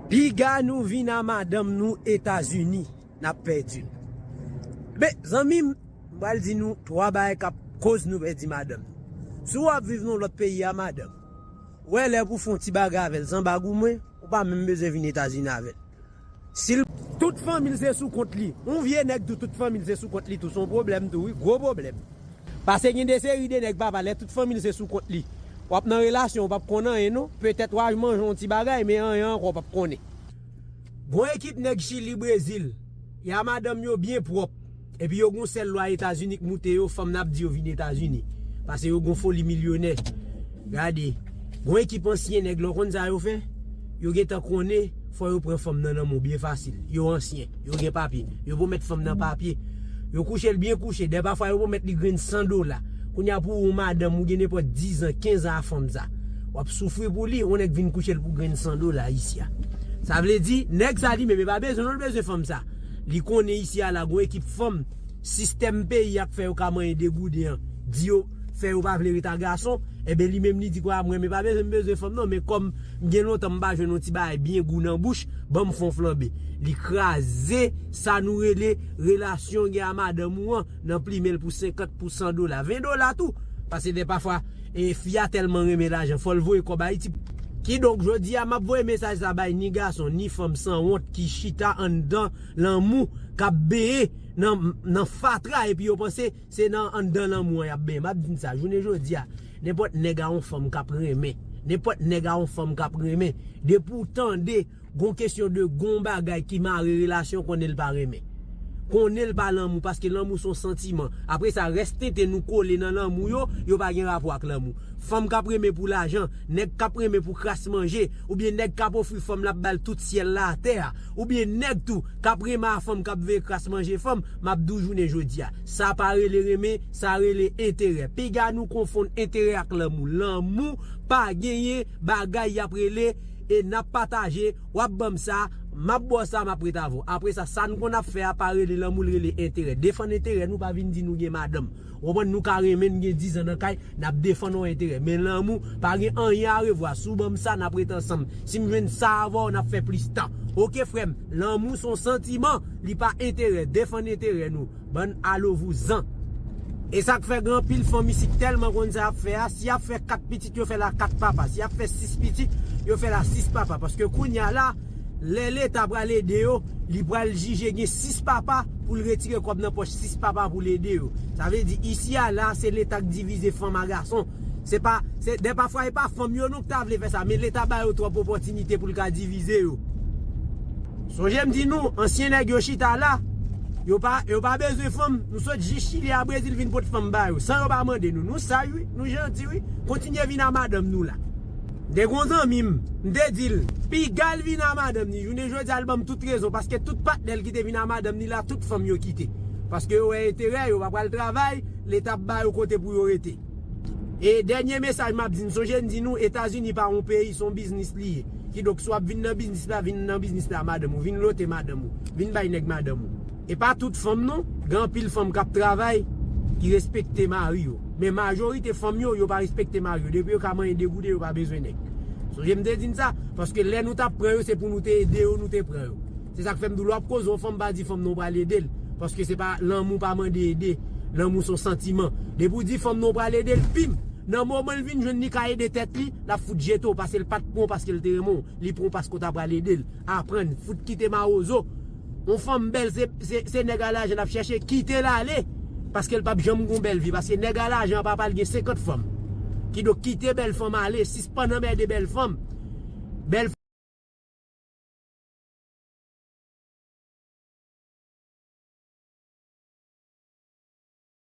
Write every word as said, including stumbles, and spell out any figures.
Piga nou vin a madanm nou Etazini, n ap pèdi l. Men, zanmi m, m pral di nou twa bagay k ap koz nou pèdi madanm nou. Si w ap viv nan lòt peyi a madanm, ou wè lè pou fè yon ti bagay avè l, zanba gou mwen, ou pa menm bezwen vin Etazini avè l. Si l, tout fanmi l se sou kont li. Yon vye nèg tou, tout fanmi l se sou kont li tou, se yon pwoblèm tou, wi, gwo pwoblèm. Paske gen de seri de nèg, papa, lè tout fanmi l se sou kont li. W ap nan relasyon, w p ap konn anyen, non. Petèt w a manje yon ti bagay, men anyen ankò w p ap konnen. Gon ekip nèg Chili, Brezil, y a madanm yo byen pwòp. Epi yo gon sèl lwa Etazini k moute yo, fanm nan ap di yo vin Etazini. Paske yo gon foli milyonè. Gade, gon ekip ansyen nèg, lè w konn sa yo fè, yo gentan konnen fò yo pran fanm nan nan men w byen fasil. Yo ansyen, yo gen papye. Yo pwomèt fanm nan papye. Yo kouche l byen kouche. Dè pafwa yo pwomèt li grenn san dola. Kounye a pou ou madanm, ou gen nenpòt diz an, kenz an a fanm sa. W ap soufri pou li, yon nèg vin kouche l pou grenn san dola isi a. Sa vle di, nèg sa li menm, e pa bezwen non, l bezwen fanm sa. Li konnen isi a la, gon ekip fanm, sistèm peyi a k fè yo ka manyen degouden an, di yo, fè yo pa vle ret a gason, enben li menm li di, kwa, mwen, men pa bezwen, m bezwen fanm non, men kòm m gen lontan m pa jwenn yon ti bagay byen gou nan bouch, ban m fè yon flanbe. Li kraze sa nou rele relasyon gen a madanm ou an, nan plimen l pou senkant, pou san dola, ven dola tou. Paske dè pafwa, e, fi a tèlman renmen lajan, fò l voye kòb Ayiti. Kidonk, jodi a, m ap voye mesaj sa bay ni gason, ni fanm sanwont ki chita anndan lanmou, k ap benyen nan, nan fatra, epi yo panse se nan anndan lanmou an y ap benyen. M ap di n sa, jounen jodi a, nenpòt nèg a yon fanm k ap renmen, nenpòt nèg a yon fanm k ap renmen, depi w tande gon kesyon de gon bagay ki mare relasyon, konnen l pa renmen. Konnen l pa lanmou, paske lanmou se yon santiman. Apre sa, rès tenten nou kole nan lanmou yo, yo pa gen rapò ak lanmou. Fanm k ap renmen pou lajan, nèg k ap renmen pou kras manje, oubyen nèg k ap ofri fanm l ap ba l tout syèl la atè a, oubyen nèg tou k ap renmen a fanm k ap veye kras manje fanm, m ap di w jounen jodi a. Sa pa rele renmen, sa rele enterè. Piga nou konfonn enterè ak lanmou. Lanmou pa genyen bagay y ap rele e n ap pataje, w ap ban m sa, m ap ba w sa, m ap ret avè w. Apre sa, sa n konn ap fè a pa rele lanmou, l rele enterè. Defann enterè nou, pa vin di nou gen madanm. Ou konprann, nou ka renmen, n gen diz an nan kay, n ap defann yon enterè. Men lanmou, pa gen anyen arevwa. Si w ban m sa, n ap ret ansanm. Si m jwenn sa avè w, n ap fè plis tan. Oke, frè m, lanmou se yon santiman, li pa enterè. Defann enterè nou. Bann alo vouzan. E sa k fè gen anpil fanm isit tèlman konn sa y ap fè a, si y ap fè kat pitit, yo fè l a kat papa. Si y ap fè sis pitit, yo fè l a sis papa. Paske kounye a la, lè Leta pral ede yo, li pral jije gen sis papa pou l retire kòb nan pòch sis papa pou l ede yo. Sa vle di, isi a la, se Leta k divize fanm a gason. Se pa, se, dè pafwa, e pa fanm yo non k ta vle fè sa, men Leta ba yo twòp opòtinite pou l ka divize yo. Sonje m di nou, ansyen nèg yo chita la, yo pa, yo pa bezwen fanm. Nou sot jis Chili a Brezil vin pot fanm ba yo, san yo pa mande nou. Nou saj, wi, nou janti, wi. Kontinye vin a madanm nou la. M te gon zanmi m, m te di l, piga l vin a madanm ni. Jounen jodi a, l ban m tout rezon, paske tout patnè l ki te vin a madanm ni la, tout fanm yo kite. Paske yo wè enterè, yo pa pral travay, Leta ap ba yo kote pou yo rete. E dènye mesaj m ap di n, sonje n di nou, Etazini pa yon peyi, se yon biznis li ye. Kidonk, si w ap vin nan biznis la, vin nan biznis la, madanm ou, vin lote madanm ou, vin bay nèg madanm ou. E pa tout fanm non, gen anpil fanm k ap travay, ki respekte mari yo. Men majorite fanm yo, yo pa respekte mari yo. Depi yo ka manyen degouden, yo pa bezwen nèg. Sonje m te di n sa, paske lè nou t ap pran yo, se pou nou te ede yo, nou te pran yo. Se sa k fè m di w, lè w ap koze yon fanm, pa di fanm nan w pral ede l. Paske se pa lanmou pa mande ede. Lanmou se yon santiman. Depi w di fanm nan w pral ede l, pim! Nan moman l vin jwenn li ka ede tèt li, l ap fout jete w, paske l pa t pran w paske l te renmen w. Li pran w paske w ta pral ede l. Aprann, fout kite mawozo. Yon fanm bèl, se, se, se nèg a lajan l ap chèche, kite l ale. Paske l p ap janm gon bèl vi. Paske nèg a lajan an, papa l gen senkant fanm. Kidonk, kite bèl fanm ale, sispann anmède bèl fanm. Bèl